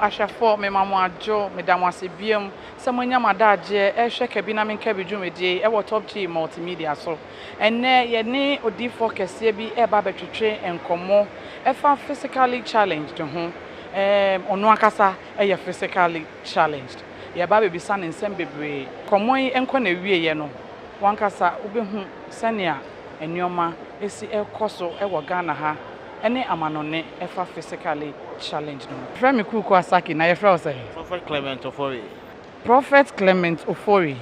Ahwɛfoɔ, mema mo adwo, meda mo ase biom sɛ moanya mo adagyeɛ ɛrehwɛ Kabi na Menka Bi dwumadie yi ɛwɔ Top G Multimedia so. Ɛnnɛ yɛne odiyifoɔ kɛseɛ bi ɛreba abɛtwetwe nkɔmmɔ ɛfa physically challenged ho. Ɔno ankasa ɛyɛ physically challenged. Yɛreba abɛbisa no nsɛm bebree. Nkɔmmɔ yi nkɔ n'awieeɛ no, w'ankasa wobɛhu sɛnea nneɛma esi ɛkɔ so ɛwɔ Ghana ha ɛne amanɔne ɛfa physically challenged no. Frɛ me Kuku Asaki na yɛfrɛ wo sɛ? Prophet Clement Ofori. Prophet Clement Ofori.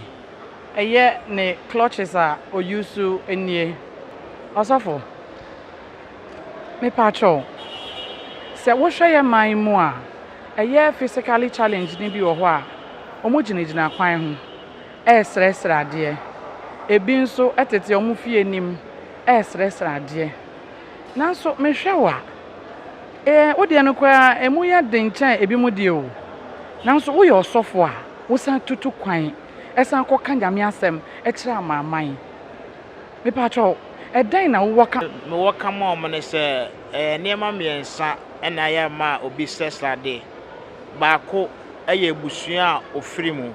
Ɛyɛ ne crutches a oyusu nie. Ɔsɔfo, mepakyɛw, sɛ wohwɛ yɛ man mu a, ɛyɛ physically challenged ni bi wɔ hɔ a, wɔn gyinagyina kwan ho ɛresrɛsrɛ adeɛ. Ebi nso tete wɔn fie anim ɛresrɛsrɛ adeɛ. Nanso mehwɛ wo a, wo deɛ no koraa emu yɛ den kyɛn ebi mu deɛ o. Nanso woyɛ ɔsɔfo a, wosan tutu kwan ɛsan kɔka Nyame asɛm ɛkyerɛ amanaman. Mepakyɛw, ɛdɛn na wowɔ ka? Mewɔ ka ma wɔn ne sɛ ɛyɛ nneɛma mmiɛnsa ɛna ɛyɛ ma obi srɛsrɛ ade. Baako ɛyɛ abusua a ofiri mu.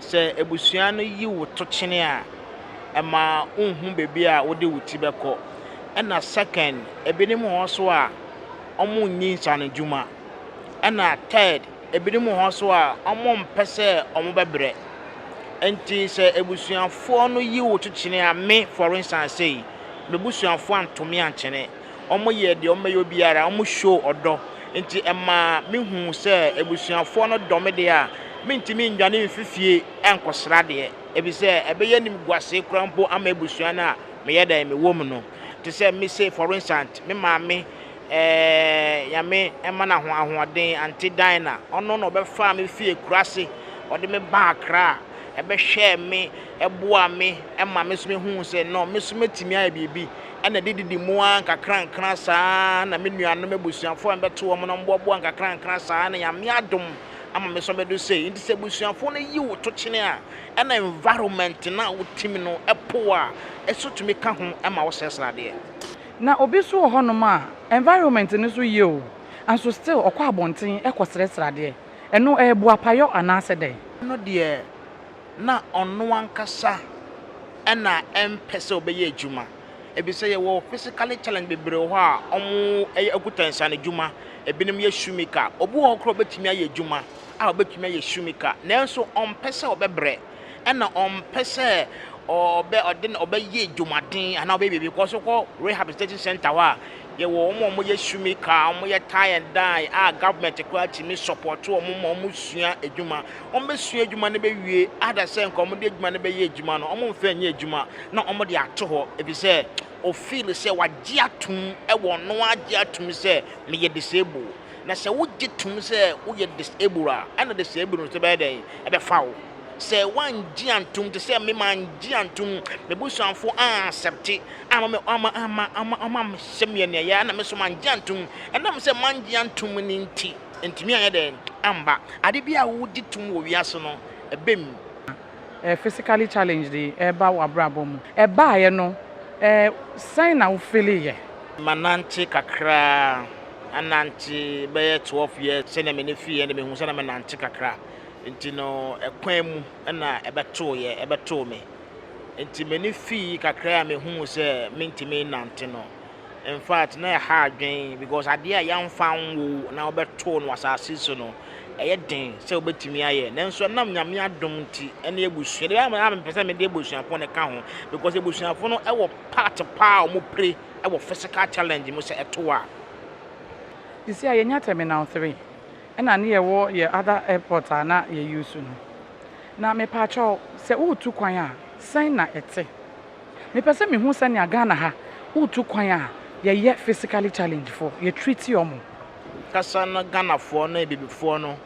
Sɛ abusua no yi wo to kyene a, ɛma wonhu baabi a wode wo ti bɛkɔ. Ɛna second, ebinom wɔ hɔ so a wɔnni nsanodwuma. Ɛna third, ebinom wɔ hɔ so a wɔmpɛ sɛ wɔbɛbrɛ. Nti sɛ abusuafoɔ no yi wo to kyene a, me for instance sei, m'abusuafoɔ antome ankyene. Wɔyɛ deɛ wɔbɛyɛ obiara, wɔn show ɔdɔ. Nti ɛma mehu sɛ abusuafoɔ no dɔ me deɛ a, mentumi ndwane mfi fie ɛnkɔsra deɛ. Efisɛ ɛbɛyɛ animguase koraa mpo ama abusua no a meyɛ dɛn mewɔ mu no. Te sɛ me sei for instance, me maame Nyame ɛma no ahoɔden, Aunty Dinah, ɔno na ɔbɛfaa me fie akuraase, ɔde me baa Accra, ɛbɛhwɛɛ me, ɛboaa me, ɛma me nso mehuu sɛ no, me nso mɛtumi ayɛ biribi. Ɛna ɛde didi mu ara nkakrankra saa na me nuanom abusuafoɔ a mebɛto wɔn no mboaboa nkakrankra saa na Nyame adom ama me nso abɛdu sei. Nti sɛ abusuafoɔ no yi wo to kyene a, ɛna environment no a wotim no ɛpo a, ɛso tumi ka ho ma wo srɛsrɛ adeɛ. Na obi nso wɔ hɔnom a, environment no so yie o, nso still ɔkɔ abɔnten ɛkɔ srɛsrɛ adeɛ. Ɛno ɛyɛ boapayɔ anaasɛ dɛn? No deɛ, na ɔno ankasa ɛna ɛmpɛ sɛ ɔbɛyɛ adwuma. Ebisɛ yɛwɔ physically challenge bebree wɔ hɔ a wɔn ɛyɛ okuta nsanodwuma, ebinom yɛ shoemaker. Obi wɔ hɔ koraa a ɔbɛtumi ayɛ adwuma a ɔbɛtumi ayɛ shoemaker, nanso ɔmpɛ sɛ ɔbɛbrɛ, ɛna ɔmpɛ sɛ ɔbɛ ɔde ɔbɛyɛ adwumaden anaa ɔbɛyɛ biribi. Kɔ so kɔ rehabilitation center hɔ a, yɛwɔ wɔn a wɔyɛ shoemaker, wɔyɛ tie and dye a government koraa tumi support wɔn ma wɔn sua adwuma. Wɔn bɛsua adwuma no bɛwie ada sɛ nka wɔn de adwuma no bɛyɛ adwuma no, wɔn mfa nyɛ adwuma na wɔn de ato hɔ efisɛ ofeel sɛ wagye atum ɛwɔ ɔno agye atum sɛ meyɛ disable. Na sɛ wogye tum sɛ woyɛ disable a, ɛna disable no nso bɛyɛ dɛn ɛbɛfa wo. Sɛ wangye antum te sɛ me mangye antum, m'abusuafo accept ama me ama ama ama ama mehyɛ me nea ɛyɛ, ɛna me nso mangye antum. Ɛnam sɛ mangye antum no nti, ntumi anyɛ dɛn amba. Ade bi a wogye tum wɔ wiase no, ɛbɛ mu. Physically challenged yi ɛreba w'abrabɔ mu. Ɛbaeɛ no, sɛn na wo feel yɛ? Manante kakra, anante bɛyɛ 12 years sɛnea m'ani fiiɛ no, mehu sɛ na menante kakra. Nti no, ɛkwan mu ɛna ɛbɛtooyɛ, ɛbɛtoo me. Nti m'ani fii kakra a mehuu sɛ mentumi nnante no. In fact, na ɛha adwen because adeɛ a yɛamfa nwo na wobɛtoo no asase so no, ɛyɛ den sɛ wobɛtumi ayɛ. Nanso ɛnam Nyame adom nti ɛne abusua, deɛ a mepɛ sɛ mede abusuafoɔ no ka ho because abusuafoɔ no ɛwɔ part paa a wɔn play ɛwɔ physical challenge mu sɛ ɛto a. Sisi a yɛnya Terminal 3 ɛna ne yɛwɔ yɛ other airport a na yɛ use no. Na mepakyɛw, sɛ woretu kwan a, sɛn na ɛte? Mepɛ sɛ mehu sɛnea Ghana ha woretu kwan a yɛyɛ physically challenged foɔ, yɛ treat wɔn. Kasa no Ghanafoɔ no abibifoɔ no,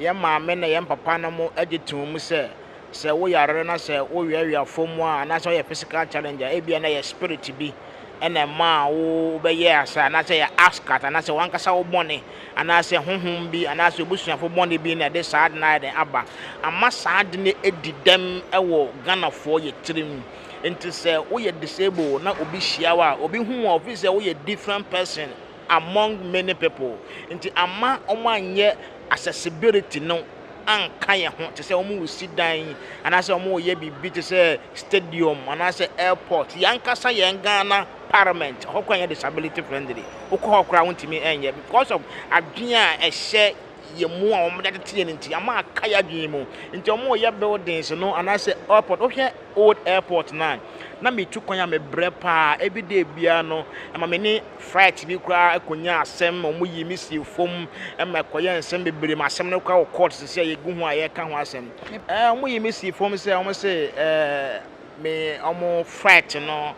yɛn maame na yɛn papa no mo agye tom mu sɛ sɛ woyare na sɛ woweawea fam a anaasɛ woyɛ physical challenge a, ebia na yɛ spirit bi ɛna ɛma a wobɛyɛ asa anaasɛ yɛ outcast anaasɛ wankasa wo bɔne anaasɛ honhom bi anaasɛ obusuafo bɔne bi na ɛde saa ade no ayɛ den aba ama saa ade no adi dɛm ɛwɔ Ghanafoɔ yɛ tirim. Nti sɛ woyɛ disable na obi hyia wo a, obi hu wo a, ofi sɛ woyɛ different person among many people. Nti ama wɔn anyɛ accessibility no anka yɛn ho te sɛ wɔresi dan anaasɛ wɔreyɛ biribi te sɛ stadium anaasɛ airport. Yɛn ankasa yɛn Ghana parliament, ɛhɔ koraa nyɛ disability friendly. Wokɔ hɔ koraa wontumi nyɛ because of adwene a ɛhyɛ yɛn mu a wɔde atete yɛn nti, ama aka yɛn adwene mu. Nti wɔreyɛ buildings no anaasɛ airport, wohwɛ old airport no a, na metu kwan a mebrɛ paa. Every day biara no, ɛma me ne flight bi koraa kɔnya asɛm ma wɔyii me sii fam ma ɛkɔyɛ nsɛm bebree ma asɛm no koraa wɔ court sisi a yɛgu ho a yɛreka ho asɛm. Ɛɛ wɔyii me sii fam sɛ wɔn se ɛɛ me wɔn flight no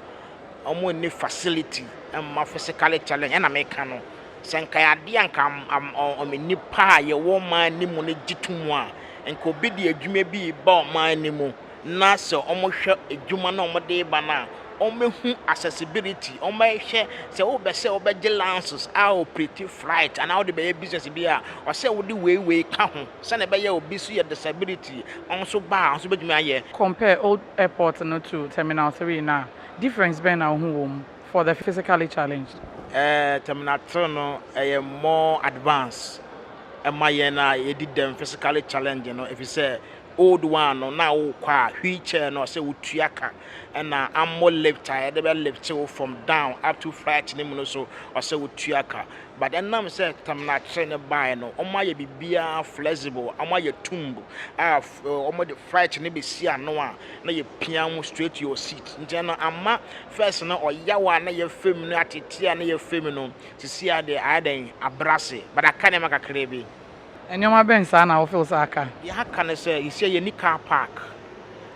wɔn nni facility mma physically challenge ɛna meka no sɛ nka yɛ adeɛ a nka am nnipa a yɛwɔ ɔman no mu no gye to mu a nka obi de adwuma bi reba ɔman no mu na sɛ wɔhwɛ adwuma no a wɔde reba no a, wɔbɛhu accessibility, wɔbɛhwɛ sɛ wobɛ sɛ wobɛgye license a operate flight anaa wode bɛyɛ business bi a, ɔsɛ wode wei wei ka ho sɛnea ɛbɛyɛ obi so yɛ disability ɔno nso ba a, ɔno nso bɛtumi ayɛ. Compare old airport no to terminal 3 no a, difference bɛn na wohu wɔ mu for the physically challenged? Terminal 3 no ɛyɛ more advance ɛma yɛn a yɛdi dɛm physically challenged no efisɛ Old one no na wokɔ a wheel chair no ɔsɛ wotua ka ɛna ammo lift a yɛde bɛ lift wo from down up to flight no mu no so ɔsɛ wotua ka but ɛnam sɛ terminal 3 no baeɛ no wɔn ayɛ biribiara flexible wɔn ayɛ tomb a wɔn de flight no bɛsi ano a na yɛpia mo straight to your seat nti ɛno ama first no ɔyaw a na yɛfam no atete a na yɛfam no sisi a deɛ ayɛ dɛn abrase but aka nneɛma kakraa bi. Nneɛma bɛn saa na wo feel sɛ aka? Deɛ aka ne sɛ seisei yɛnni car park.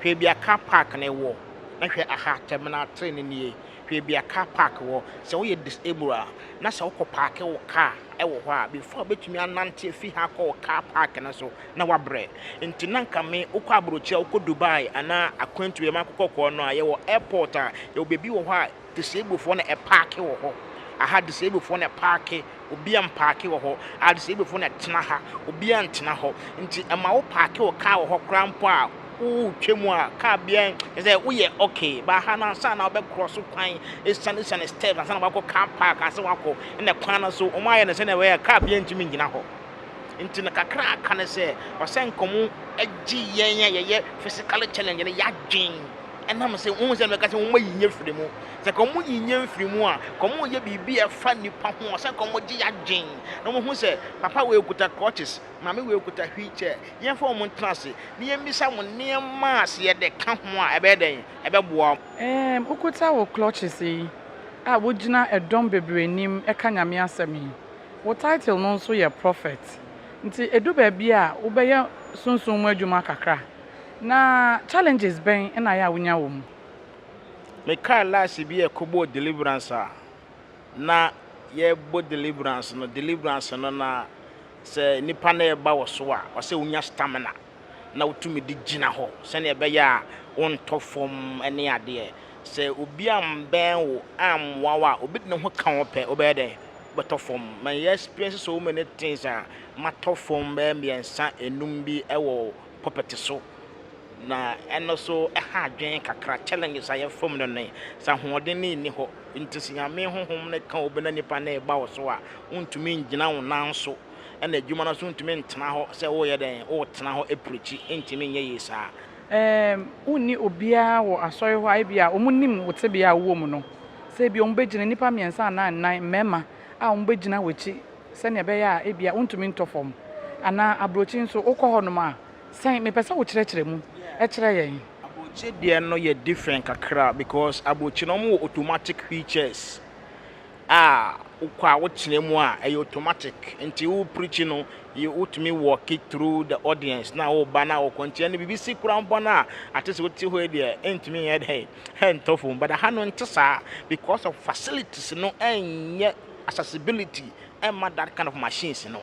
Hwɛ baabi a car park no wɔ na hwɛ aha terminal 3 no nie. Hwɛ baabi a car park wɔ. Sɛ woyɛ disable a na sɛ wokɔ parke wo car wɔ hɔ a before wobɛtumi anante afi ha akɔ wo car park no so na wabrɛ. Nti na nka me wokɔ aburokyire a wokɔ Dubai anaa akwantu yɛma akokɔ kɔɔ no a yɛwɔ airport a yɛwɔ baabi wɔ hɔ a disablefoɔ na ɛpaake wɔ hɔ. Aha disablefoɔ na ɛpaake, obiara mpaake wɔ hɔ. Aha disablefoɔ na ɛtena ha, obiara ntena hɔ. Nti ɛma wo paake wo kaa wɔ hɔ koraa mpo a, woretwa mu a, kaa biara kyerɛ sɛ woyɛ okay. But ha no ansa na wobɛ cross kwan, esiane steps ansa na woakɔ car park ansa na woakɔ, ɛna kwan no so wɔayɛ no sɛnea ɛbɛyɛ a kaa biara ntumi ngyina hɔ. Nti no kakra a aka ne sɛ, ɔsɛ nka wɔgye yɛn a yɛyɛ physically challenged no yɛadwen. Ɛnam sɛ wohu sɛ mɛka sɛ wɔn ayi nyɛ firi mu. Sɛ ka wɔn yi nyɛ mfiri mu a, ka wɔn yɛ biribi a ɛfa nipa ho a, sɛ ka wɔn gye yadwen na wɔn hu sɛ papa wei kuta crutches, maame wei kuta wheelchair. Yɛn fa wɔn ntena ase na yɛn bisa wɔn nneɛma a sɛ yɛde ka ho a ɛbɛyɛ dɛn? Ɛbɛboa wɔn. Erm wokuta wo clutches yi a wogyina ɛdɔm bebree anim ka Nyame asɛm yi, wo title no nso yɛ prophet, nti ɛdu baabi a wobɛyɛ sunsum mu adwuma kakra. Na challenges bɛn na ayɛ a wonya wɔ mu? Mekae last bi a yɛkɔbɔɔ deliverance a na yɛbɔ deliverance no, deliverance no na sɛ nipa no reba wo so a, ɔsɛ wonya stamina na wotumi de gyina hɔ sɛnea ɛbɛyɛ a wontɔ fam ne adeɛ. Sɛ obi ambɛn wo ammoa wo a, obi de ne ho ka wo pɛ, wobɛyɛ dɛn? Wobɛtɔ fam. Ma yɛ experience so many things a matɔ fam bɛyɛ mmiɛnsa, enum bi wɔ pulpit so na ɛno so ɛha adwene kakra. Challenges a yɛfa mu no ne sɛ ahoɔden no nni hɔ nti sɛ Nyame honhom no ka obi na nipa no reba wo so a wontumi ngyina wo nan so ɛna adwuma no so wontumi ntena hɔ sɛ woyɛ dɛn wotena hɔ preachi ɛntumi nyɛ yie saa. Ɛɛm, wonni obiara wɔ asɔre hɔ a ebia wɔnim wo tebea a wowɔ mu no, sɛ ebia wɔbɛgyina, nnipa mmiɛnsa anaa nnan, mmarima a wɔbɛgyina w'akyi sɛnea ɛbɛyɛ a ebia wontumi ntɔ fam. Anaa aburokyi nso, wokɔ hɔnom a, sɛn? Mepɛ sɛ wokyerɛkyerɛ mu kyerɛ yɛn. Aburokyi deɛ no yɛ different kakra because aburokyi no wɔwɔ automatic wheelchairs a wokɔ a wotena mu a ɛyɛ automatic nti wo preach no wotumi walk through the audience na woba na wokɔ nti ɛno biribi si koraa mpo no a ate sɛ wote hɔ yi deɛ ɛntumi nyɛ dɛn ɛntɔ fam but aha no nte saa because of facilities no ɛnyɛ accessibility ɛmma that kind of machines no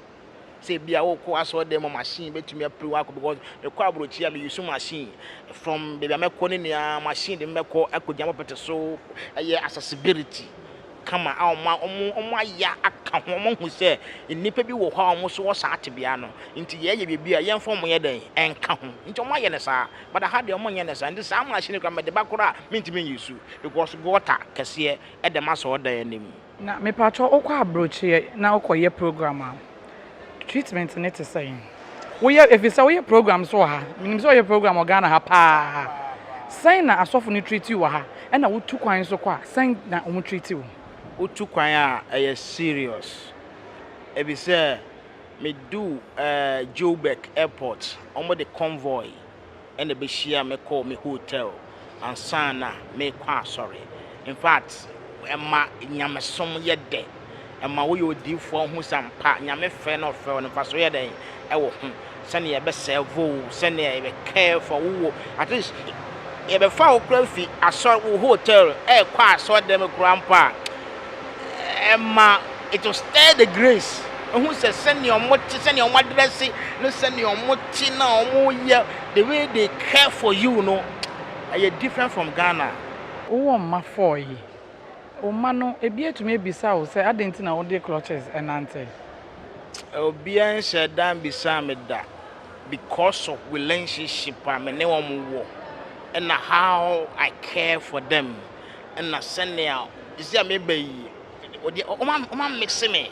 sɛ ebi a wokɔ asɔre mu machine bɛtumi apiri wakɔ because mekɔ aburokyi a me use machine from baabi a mɛkɔ ne nyinaa machine de mɛkɔ akɔgyina pulpit so ɛyɛ accessibility kama a wɔn wɔn wɔn ayɛ aka ho wɔn ahu sɛ nnipa bi wɔ hɔ a wɔn nso wɔ saa tebea no nti yɛyɛ biribi a yɛmfa wɔn yɛ dɛn ɛnka ho nti wɔn ayɛ no saa but aha deɛ wɔn nyɛ no saa nti saa machine kora mɛde ba koraa mentumi nyi su because gutter kɛseɛ ɛda m'asɔredan anim. Na mepakyɛw wokɔ abrokyeɛ na wokɔ yɛ program a, Treatment no te sɛn? Woyɛ efisɛ woyɛ program nso wɔ ha. Menim sɛ woyɛ program wɔ Ghana ha paa. Sɛn na asɔfo no treat wo wɔ ha? Ɛna wotu kwan nso kɔ a, sɛn na wɔn treat wo? Wotu kwan a ɛyɛ serious. Efisɛ medu eh, Joburg airport, wɔde convoy na ɛbɛhyia me kɔɔ me hotel ansa na merekɔ asɔre. In fact, ɛma nyamesom yɛ dɛ. Ɛma woyɛ odiyifoɔ a wohu sɛ ampa Nyame frɛ na ɔfrɛ wo no mfasoɔ yɛ dɛn ɛwɔ ho. Sɛnea yɛbɛ serve wo, sɛnea yɛbɛ care for wo wɔ at least yɛbɛfa wo koraa fi asɔre wo hotel ɛrekɔ asɔre dɛm koraa mpo a ɛma it will stir the grace ehu sɛ sɛnea wɔn te sɛnea wɔn adrɛse ne sɛnea wɔn te na wɔn yɛ the way they care for you no ɛyɛ different from Ghana. Wowɔ mma four yi, wo mma no ebi atumi abisa wo sɛ adɛn nti na wode crutches nante? Obiara nhyɛ da mbisaa me da because of relationship a me ne wɔn wɔ ɛna how I care for them ɛna sɛnea sisi a meba yi ɔde ɔma ɔma mese me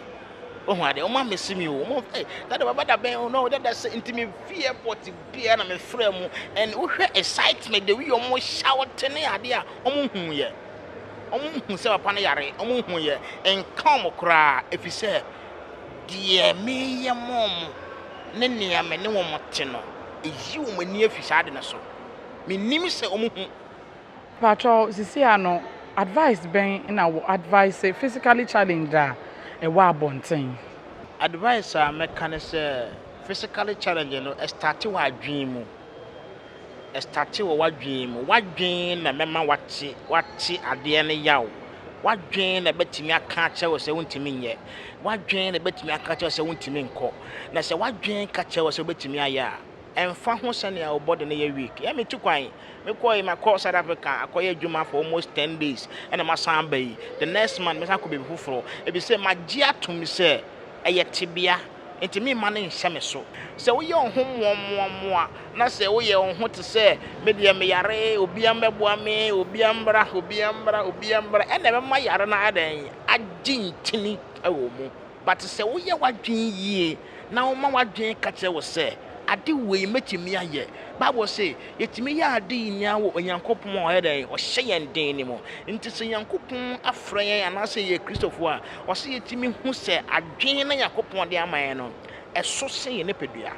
ohun ade ɔma mese me o ɔmo ɛ dada baba da bɛn o no dada sɛ nti me fi airport bia na me frɛ mu and wohwɛ excitement the way ɔmo shout ne ade a ɔmo hu yɛ ɔmo hu sɛ papa no yare ɔmo hu yɛ nka ɔmo koraa efisɛ deɛ meyɛ ma ɔmo ne nea me ne wɔn te no eyi wɔn ani afi saa ade no so menim sɛ ɔmo hu. Patrɔ sisi ano advice bɛn na wo advice physically challenged a ɛwɔ abɔnten? Advice a mɛka ne sɛ physically challenge no ɛstart wɔ adwene mu. Ɛstart wɔ w'adwene mu. W'adwene na mɛma wate wate adeɛ no yaw. W'adwene na ɛbɛtumi aka akyerɛ wo sɛ wontumi nyɛ. W'adwene na ɛbɛtumi aka akyerɛ wo sɛ wontumi nkɔ. Na sɛ w'adwene ka kyerɛ wo sɛ wobɛtumi ayɛ a, ɛmfa ho sɛnea wo body no yɛ weak. Yɛ metu kwan. Mekɔɔ yi makɔ South Africa akɔyɛ adwuma for almost 10 days ɛna masan aba yi. The next month mesan akɔ baabi foforɔ. Ebi sɛ magye atom sɛ ɛyɛ tebea nti memma no nhyɛ me so. Sɛ woyɛ wo ho mmoammoammoa na sɛ woyɛ wo ho te sɛ me deɛ meyare, obiara mmɛboa me, obiara mmra, obiara mmra, obiara mmra, ɛna ɛbɛma yare no ayɛ dɛn agye ntini wɔ mu. But sɛ woyɛ w'adwene yie na woma w'adwene ka kyerɛ wo sɛ ade wei mɛtumi ayɛ. Bible se yɛtumi yɛ ade nyinaa wɔ Onyankopɔn a ɔyɛ dɛn ɔhyɛ yɛn den no mu. Nti sɛ Nyankopɔn afrɛ yɛn anaasɛ yɛyɛ Kristofoɔ a, ɔsɛ yɛtumi hu sɛ adwene na Nyankopɔn de ama yɛn no ɛso sen yɛn nipadua.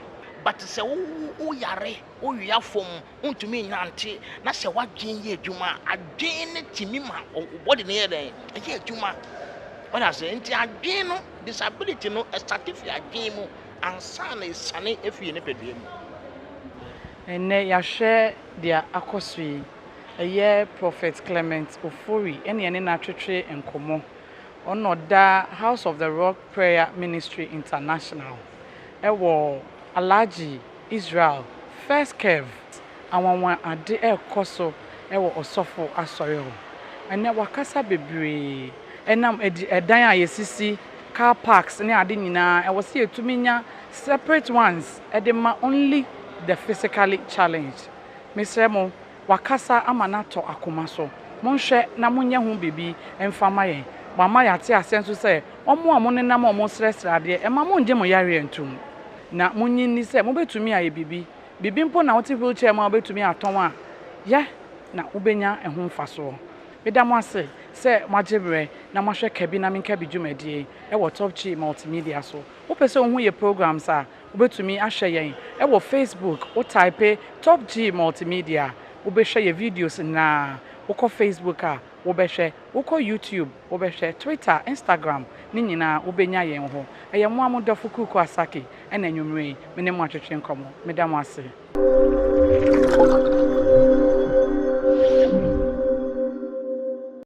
But sɛ wo woyare, wowia fam, wontumi nnante na sɛ w'adwene yɛ adwuma a, adwene no tumi ma wo body no yɛ dɛn ɛyɛ adwuma. Wɔde ase nti adwene no disability no ɛstart fi adwene mu ansa na esane efi yɛn nipadua mu. Ɛnnɛ yɛahwɛ deɛ akɔ so yi. Ɛyɛ Prophet Clement Ofori ɛne ɛne no atwetwe nkɔmmɔ. Ɔno ɔda House of the Rock Prayer Ministry International ɛwɔ Alhaji Israel First Curve. Anwanwa ade ɛrekɔ so ɛwɔ ɔsɔfo asɔre hɔ. Ɛnnɛ wakasa bebree ɛnam ɛdi ɛdan a yɛsisi car parks ne ade nyinaa ɛwɔ sɛ yɛtumi nya separate ones ɛde ma only the physically challenged. Mesrɛ mo wakasa ama no atɔ akoma so. Monhwɛ na monyɛ ho biribi mfa ma yɛn. Wama yɛate aseɛ nso sɛ ɔmo a monenam a ɔmo srɛsrɛ adeɛ ɛma mongye mo yareɛ ntom. Na monyi nni sɛ mobɛtumi ayɛ biribi. Biribi mpo na wote wheelchair mu a wobɛtumi atɔn a yɛ na wobɛnya ɛho mfasoɔ. Meda mo ase sɛ moagye berɛ na moahwɛ Kabi na Menka Bi dwumadie ɛwɔ Top G Multimedia so. Wopɛ sɛ wohu yɛ programs a wobɛtumi ahwɛ yɛn ɛwɔ Facebook, wo type Top G Multimedia, wobɛhwɛ yɛ videos nyinaa. Wokɔ Facebook a wobɛhwɛ, wokɔ YouTube wobɛhwɛ, Twitter, Instagram ne nyinaa wobɛnya yɛn hɔ. Ɛyɛ mo a mo dɔfo Kuku Asake ɛna anwummerɛ yi me ne mo atwetwe nkɔmmɔ. Meda mo ase.